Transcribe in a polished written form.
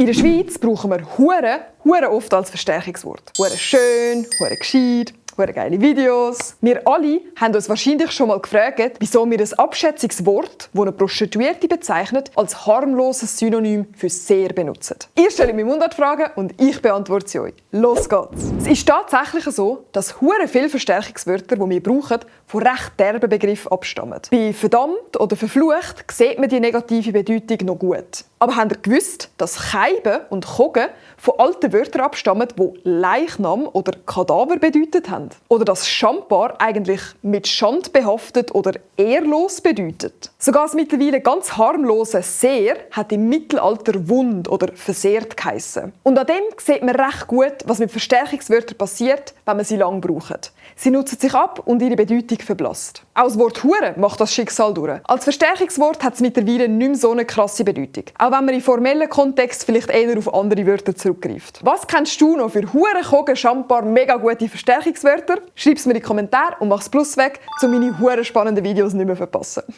In der Schweiz brauchen wir hure oft als Verstärkungswort. Hure schön, hure gescheit, hure geile Videos. Wir alle haben uns wahrscheinlich schon mal gefragt, wieso wir ein Abschätzungswort, das eine Prostituierte bezeichnet, als harmloses Synonym für sehr benutzen. Ihr stellt mir Mundartfragen und ich beantworte sie euch. Los geht's! Es ist tatsächlich so, dass hure viele Verstärkungswörter, die wir brauchen, von recht derben Begriffen abstammen. Bei verdammt oder verflucht sieht man die negative Bedeutung noch gut. Aber habt ihr gewusst, dass Cheiben und Kogen von alten Wörtern abstammen, die Leichnam oder Kadaver bedeutet haben? Oder dass Schambar eigentlich mit Schand behaftet oder ehrlos bedeutet? Sogar das mittlerweile ganz harmlose «sehr» hat im Mittelalter «wund» oder «versehrt» geheissen. Und an dem sieht man recht gut, was mit Verstärkungswörtern passiert, wenn man sie lang braucht. Sie nutzen sich ab und ihre Bedeutung verblasst. Auch das Wort «hure» macht das Schicksal durch. Als Verstärkungswort hat es mittlerweile nicht mehr so eine krasse Bedeutung. Auch wenn man im formellen Kontext vielleicht eher auf andere Wörter zurückgreift. Was kennst du noch für «hure», «kogen», «Schambar» mega gute Verstärkungswörter? Schreib es mir in die Kommentare und mach das Plus weg, um meine hure spannenden Videos nicht mehr zu verpassen.